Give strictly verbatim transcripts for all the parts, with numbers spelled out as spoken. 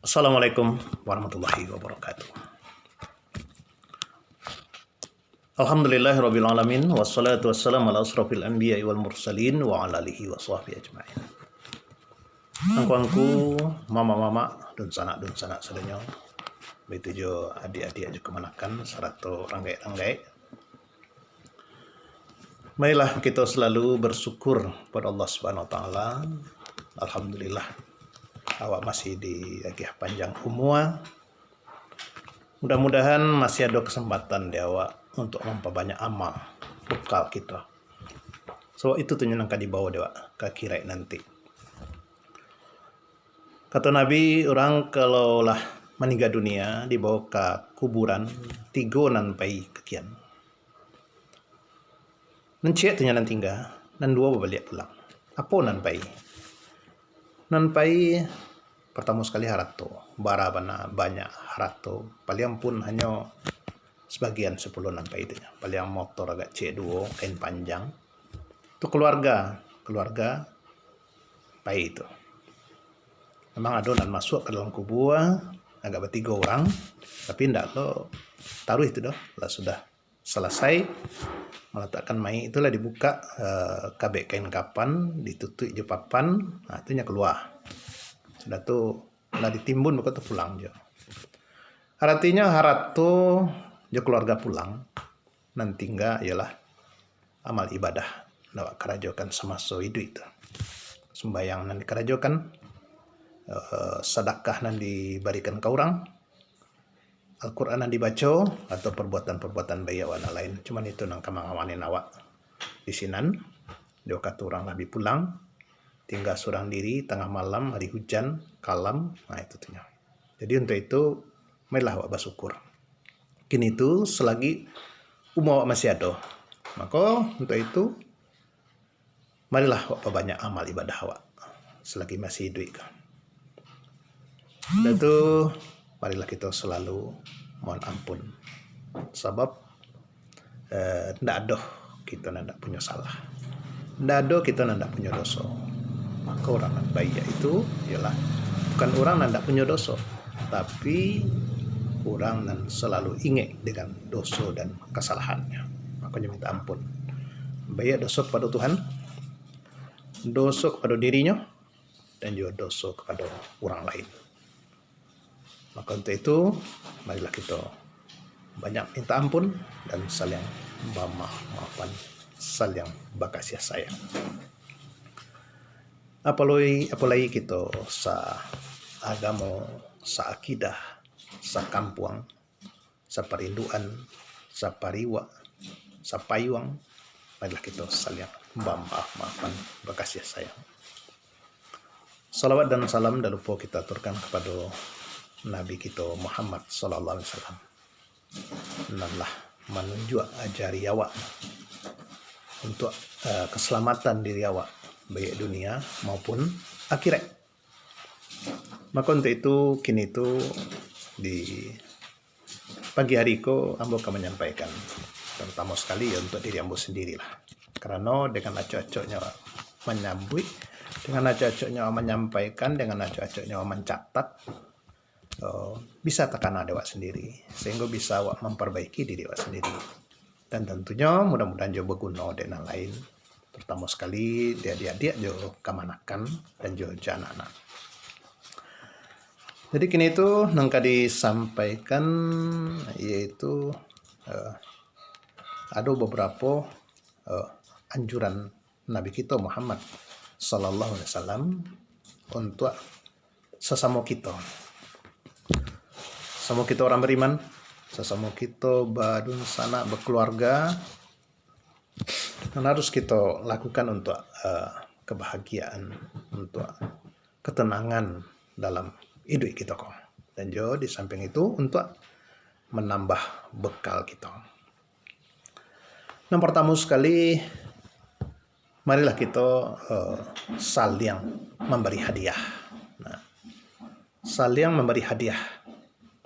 Assalamualaikum warahmatullahi wabarakatuh. Alhamdulillahirabbil alamin, wassalatu wassalamu ala asrafil anbiya'i wal mursalin wa ala alihi wa sahbihi ajmain. Angku-angku, mamak-mamak, dunsanak-dunsanak sadonyo, baitu jo adiak-adiak jo kamanakan, sarato ranggaik-ranggaik. Marilah kito salalu barsyukur pado Allah Subhanahu Wa Taala. Alhamdulillah, awak masih diagiah panjang umua. Mudah-mudahan masih ado kasempatan di awak untuk mampabanyak amal, bekal kito. Sabab itu tu nyo nan ka dibawo di awak ka akhirat nanti. Kato Nabi, urang kalau lah maningga dunia, dibawo ka kuburan, tigo nan pai kakian. Nan ciek tu nyo nan tingga, nan duo babaliak pulang. Apo nan pai? Nan pai, partamo sakali harato. Bara bana banyak harato. Paliang pun hanyo sabagian sapuluah nan pai tu nyo. Paliang motor agak ciek duo, kain panjang. Tu kaluarga, kaluarga pai tu. Memang ado nan masuak ka dalam kubua, agak batigo urang, tapi ndak lo taruih tu doh. Lah sudah salasai malatakkan mayik tu, lah dibukak, eh, kabek kain kapan, ditutuik jo papan, ha, tu nyo kalua. Sudah tu lah ditimbun, bako tu pulang jo. Aratinyo harato jo kaluarga pulang, nan tingga ialah amal ibadah nan awak karajokan samaso iduik tu. Sumbayang nan dikarajokan, eh, sadakah nan dibarikan ka urang, Al-Quran nan dibaco, atau perbuatan-perbuatan baiak awak nan lain. Cuman itu nan ka mangawani awak di sinan. Di wakatu urang lah bi pulang, tingga surang diri, tangah malam, hari hujan, kalam, nah itu tu nyo. Jadi untuak itu, marilah awak basyukur. Kini tu, selagi umua awak masih ado, mako untuak itu, marilah awak pabanyak amal ibadah awak selagi masih iduik ko. Sudah tu, marilah kito salalu mohon ampun. Sabab, eh, ndak ado kito nan ndak punyo salah. Ndak ado kito nan ndak punyo doso. Mako urang nan baiak itu ialah bukan urang nan ndak punyo doso, tapi urang nan salalu ingek dengan doso dan kasalahannyo. Makonyo minta ampun. Baiak doso kapado Tuhan, doso kapado dirinyo, dan juo doso kapado urang lain. Maka untuak itu, marilah kito banyak minta ampun dan saliang bamaaf-maafan, saliang bakasiah sayang. Apalagi, apalagi kito saagamo, saakidah, sakampuang, saparinduan, sapariuak, sapayuang, marilah kito saliang bamaaf-maafan, bakasiah sayang. Salawat dan salam dak lupo kito aturkan kapado Nabi kito Muhammad sallallahu alaihi wasallam, nan lah manunjuak ajari awak untuak, eh, kasalamatan diri awak, baiak dunia maupun akhirat. Maka untuak itu, kini tu di pagi hari ko, ambo ka manyampaikan, tarutamo sakali yo untuak diri ambo sandirilah. Karano dengan acok-acoknyo manyambuik, dengan acok-acoknyo manyampaikan, dengan acok-acoknyo mancatat, eh, bisa takana dek awak sandiri, sahinggo bisa awak mamparbaiki diri awak sandiri. Dan tantunyo mudah-mudahan jo baguno dek nan lain, tarutamo sakali dek adiak-adiak jo kamanakan dan jo, jo anak-anak. Jadi kini tu nan ka disampaikan yaitu, eh, ado babarapo, eh, anjuran Nabi kito Muhammad sallallahu alaihi wasallam untuak sasamo kito. Sasamo kito urang bariman, sasamo kito badunsanak, bakaluarga, nan harus kito lakukan untuak, eh, kabahagiaan, untuak katanangan dalam iduik kito ko. Dan jo di sampiang itu untuak manambah bekal kito. Nan partamo sakali, marilah kito, eh, saliang mambari hadiah. Nah, saliang mambari hadiah,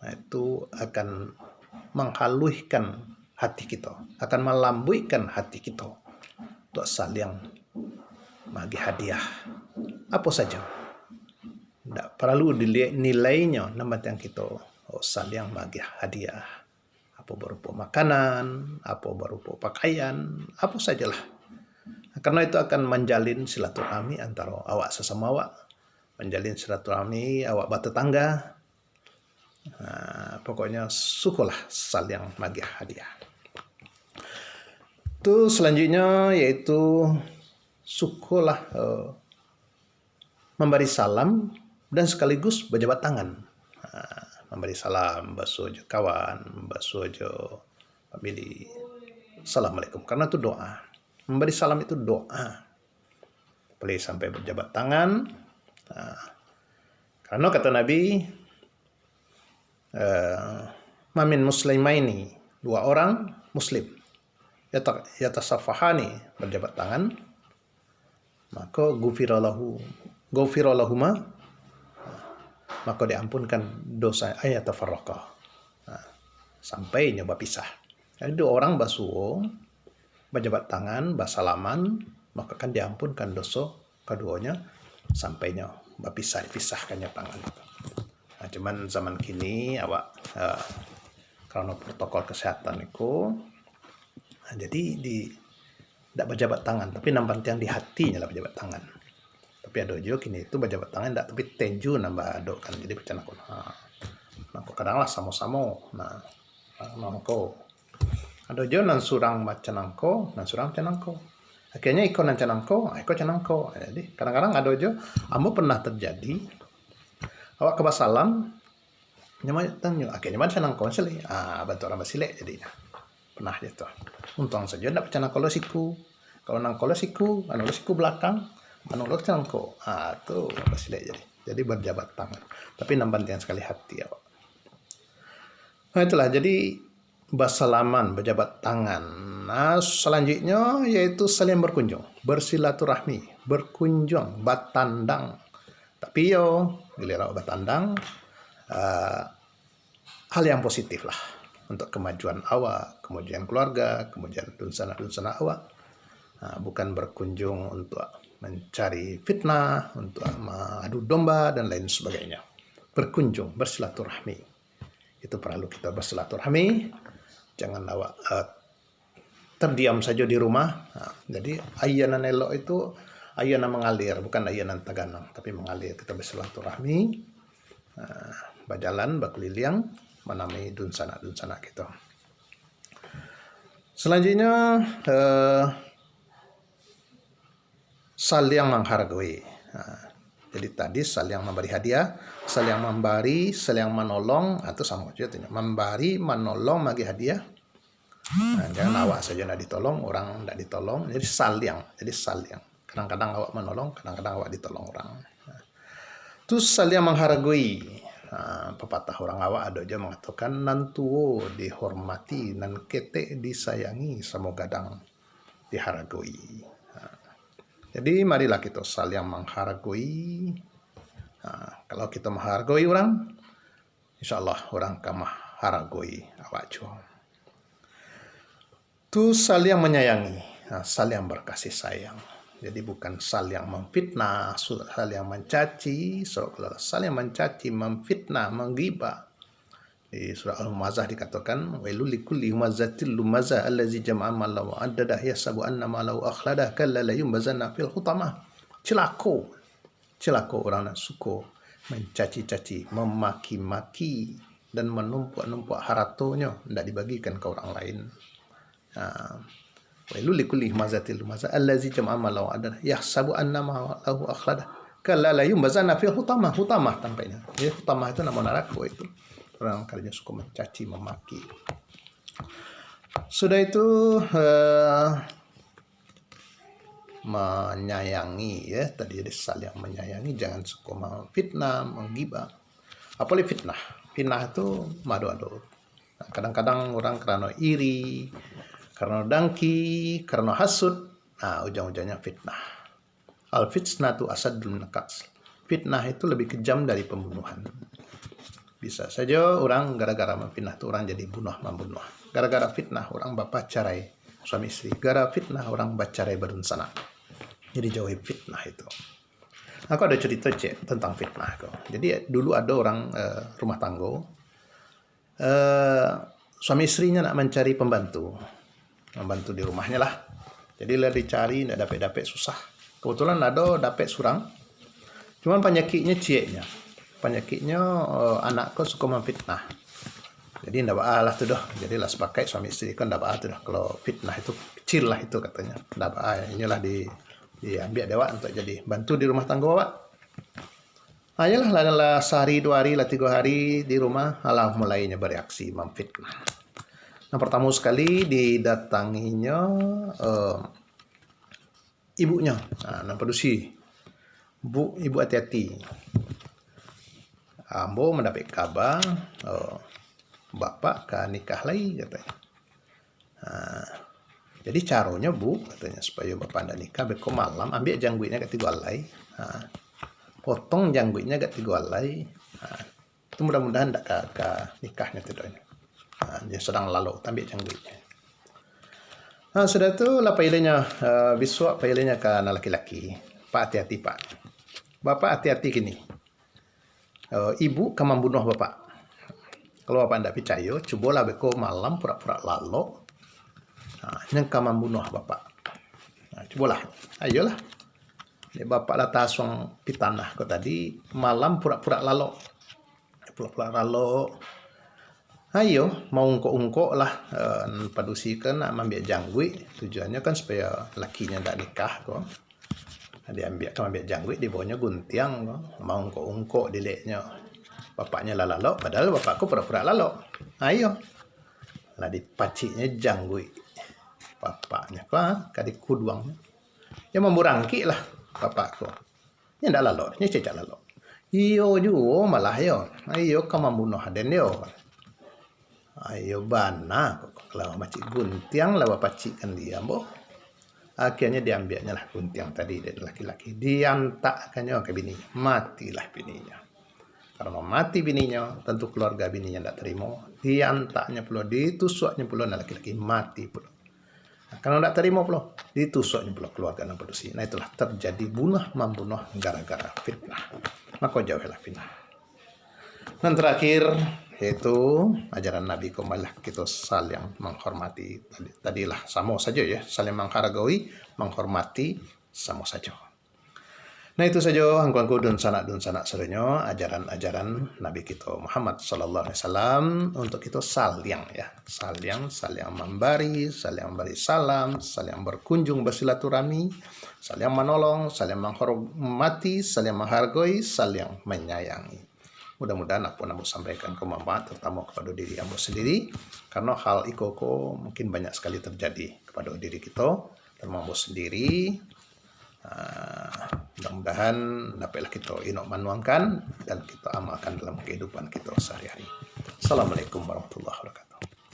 nah, itu akan manghaluihkan hati kito, akan malambuikkan hati kito. Untuak saliang maagiah hadiah apo sajo. Indak paralu diliek nilainyo, nan pantiang kito, oh, saliang maagiah hadiah. Apo barupo makanan, apo barupo pakaian, apo sajolah. Karano itu akan manjalin silaturahmi antaro awak sasamo awak, manjalin silaturahmi awak batatangga. Ha, pokoknyo sukolah saliang maagiah hadiah. Tu salanjuiknyo yaitu sukolah, eh, mambari salam dan sakaligus bajabat tangan. Ha, mambari salam, baso jo kawan, baso jo famili. Assalamualaikum. Karano tu doa. Mambari salam itu doa. Apalagi sampai bajabat tangan. Ha. Karano kato Nabi, eh, "Ma min muslimaini," dua orang muslim, yata-, "yatasafahani," bajabat tangan, mako, "ghufira lahu, ghufira lahuma," mako diampunkan dosa, "an yatafarraqa," nah, sampai inyo bapisah. Jadi, dua orang basuo, bajabat tangan, basalaman, maka akan diampunkan doso kaduonyo sampai nyo bapisah, dipisahkannyo tangan. Nah, cuman zaman kini awak, eh, karano protokol kesehatan iko, nah, jadi di, dak bajabat tangan, tapi nan pantiang di hatinyo lah bajabat tangan. Tapi ado juo kini tu bajabat tangan dak, tapi tenju nan baadokkan, jadi macam nangko. Ha. Nangko kadang lah samo-samo. Nah, nangko. Ado juo nan surang macam nangko, nan surang macam nangko. Akhirnyo iko nan macam nangko, ah, iko macam nangko. Jadi, kadang-kadang ado juo, ambo pernah terjadi, awak ka basalam, nyo ma-, tanyo, "Akhirnyo ma macam nangko silek?" Ah, bantuak urang basilek jadinyo. Pernah je tu. Untuang sajo ndak pacah nangko lo siku. Kalau nangko lo siku, anu lo siku balakang, anu lo macam nangko. Ah, tu basilek jadi. Jadi bajabat tangan. Tapi nan pantiang sakali hati awak. Nah, itulah, jadi basalaman, bajabat tangan. Nah, salanjuiknyo yaitu saling berkunjung, bersilaturahmi, berkunjung, batandang. Tapi yo, giliran batandang, eh, hal yang positif lah untuk kemajuan awak, kemajuan keluarga, kemajuan dunsanak-dunsanak awak. Ah, bukan berkunjung untuk mencari fitnah, untuk mengadu domba dan lain sebagainya. Berkunjung, bersilaturahmi. Itu paralu kita bersilaturahmi. Jangan awak, eh, terdiam sajo di rumah. Ha, jadi aia nan elok itu aia nan mangalir, bukan aia nan taganang, tapi mangalir. Kita bersilaturahmi, ha, bajalan, bakuliliang, manamui dunsanak-dunsanak kita. Salanjuiknyo, eh, saliang mangharagoi. Ha, jadi tadi saliang mambari hadiah, saliang mambari, saliang manolong, ha, tu samo juo tu nyo. Mambari, manolong, maagiah hadiah. Ha, jangan awak sajo nak ditolong, urang ndak ditolong. Jadi saliang, jadi saliang. Kadang-kadang awak manolong, kadang-kadang awak ditolong urang. Ha. Tu saliang mangharagoi. Ha, papatah urang awak ado juo mangatokan, "Nan tuo dihormati, nan ketek disayangi, samo gadang diharagoi." Ha. Jadi, marilah kito saliang mangharagoi. Ha, kalau kito mangharagoi urang, insya Allah urang ka mangharagoi awak juo. Tu saliang manyayangi, ha, saliang berkasih sayang. Jadi, bukan saliang mamfitnah, su-, saliang mancaci. So, kalau saliang mancaci, mamfitnah, manggibah, di surah Al-Humazah dikatokan, "Wailul likulli humazatil lumazah, allazi jama'a malan wa addadah, yahsabu anna malahu akhladah, kalla layunbazanna fil hutamah." Cilako. Cilako urang nan suko mancaci-caci, mamaki-maki, dan manumpuak-numpuak haratonyo, ndak dibagikan ka urang lain. Ha. "Wailul likulli humazatil lumazah, allazi jama'a malan wa addadah, yahsabu anna malahu akhladah, kalla layunbazanna fil hutamah." Hutamah tampaknyo. Jadi, hutamah itu namo narako itu. Urang karajo suko mancaci, mamaki. Sudah itu, eh, manyayangi, ya, tadi jadi saliang manyayangi, jangan suko mamfitnah, manggibah. Apalagi fitnah. Fitnah itu mado-ado. Nah, kadang-kadang urang karano iri, karano dangki, karano hasut, nah, ujung-ujungnya fitnah. Al-fitnatu asyaddu minal qatl. Fitnah itu lebih kejam dari pembunuhan. Bisa saja urang gara-gara mamfitnah tu urang jadi bunuh-mambunuh. Gara-gara fitnah urang bapacarai suami isteri. Gara fitnah urang bacarai badunsanak. Jadi jauhi fitnah itu. Aku ado carito ciek tantang fitnah ko. Jadi, dulu ado urang, eh, rumah tanggo, eh, suami istrinyo nak mancari pambantu, pambantu di rumahnyo lah. Jadi, lah dicari, ndak dapek-dapek, susah. Kebetulan ado dapek surang, cuman panyakiknyo cieknyo. Panyakiknyo, eh, anak ko suko mamfitnah. Jadi, ndak baa lah tu doh. Jadi, lah sapakaik suami istri ko, ndak baa tu doh. Kalau fitnah itu kecil lah itu, katonyo. Ndak baa, inyolah di, diambiak dek awak untuak jadi bantu di rumah tanggo awak. Ha, iyolah, lah, lah sahari, duo hari, lah tigo hari di rumah, alah, mulainyo bareaksi mamfitnah. Nah, partamo sakali didatanginyo, eh, ibunyo, ha, nan padusi. "Bu, ibu ati-ati. Ambo mandapek kaba, eh, bapak ka nikah lai," katonyo. Ha, "jadi caronyo, Bu," katonyo, "supayo bapak ndak nikah, beko malam, ambiak jangguiknyo agak tigo alai. Ha, potong jangguiknyo agak tigo alai. Ha, tu mudah-mudahan ndak ka, ka nikahnyo tu doh. Ha, dia sadang lalok, ambiak jangguiknyo." Ha, sudah tu lah pailanyo, eh, bisuak pailanyo ka nan laki-laki. "Pak, ati-ati, Pak. Bapak ati-ati kini. Eh, ibu ka mambunuah bapak. Kalau bapak ndak picayo, cubolah beko malam pura-pura lalok. Ha, nyo ka mambunuah bapak. Ha, cubolah. Ayolah. Dek bapak lah tasuang pitanah ko tadi, malam pura-pura lalok. Pura-pura lalok. Ayo, maungkok-ungkok lah, eh, padusi ko nak mambiak jangguik. Tujuannyo kan supayo lakinyo ndak nikah ko. Diambiak ka mambiak jangguik, dibawonyo guntiang ko. Maungkok-ungkok dileknyo. Bapaknyo lah lalok, padahal bapak ko pura-pura lalok. Ayo. Lah dipaciknyo jangguik bapaknyo ko, ha, ka dikuduangnyo. Yo mamburangkik lah bapak ko. Nyo ndak lalok, nyo cecak lalok. Iyo juo malah yo. Iyo ka mambunuah aden yo. Iyo bana, kalau bapacik guntiang lah bapacikkan dia, ambo. Akhirnyo diambiaknyo lah guntiang tadi dek laki-laki, diantakkannyo ka bini, matilah bininyo. Karano mati bininyo, tantu keluarga bininyo ndak tarimo, diantaknyo pulo, ditusuaknyo pulo, nan laki-laki mati pulo. Karano ndak tarimo pulo, ditusuaknyo pulo keluarga nan padusi. Nah, itulah terjadi bunuh mambunuh gara-gara fitnah. Mako jauhilah fitnah. Nan terakhir, yaitu ajaran Nabi ko, marilah kito saling menghormati. Tadi, tadilah samo sajo ya, saling menghargai, menghormati, samo sajo. Nah, itu sajo angku-angku dunsanak-dunsanak sadonyo, ajaran-ajaran Nabi kito Muhammad sallallahu alaihi wasallam, untuk kito saling ya, saling, saling mambari, saling mambari salam, saling berkunjung bersilaturahmi, saling manolong, saling menghormati, saling menghargai, saling menyayangi. Mudah-mudahan apo nan ambo sampaikan ko manfaat, terutamo kapado diri ambo sendiri, karano hal iko ko mungkin banyak sakali terjadi kapado diri kito, terutamo ambo sendiri. Ah, mudah-mudahan dapeklah kito inok manuangkan dan kito amalkan dalam kehidupan kito sehari-hari. Assalamualaikum warahmatullahi wabarakatuh.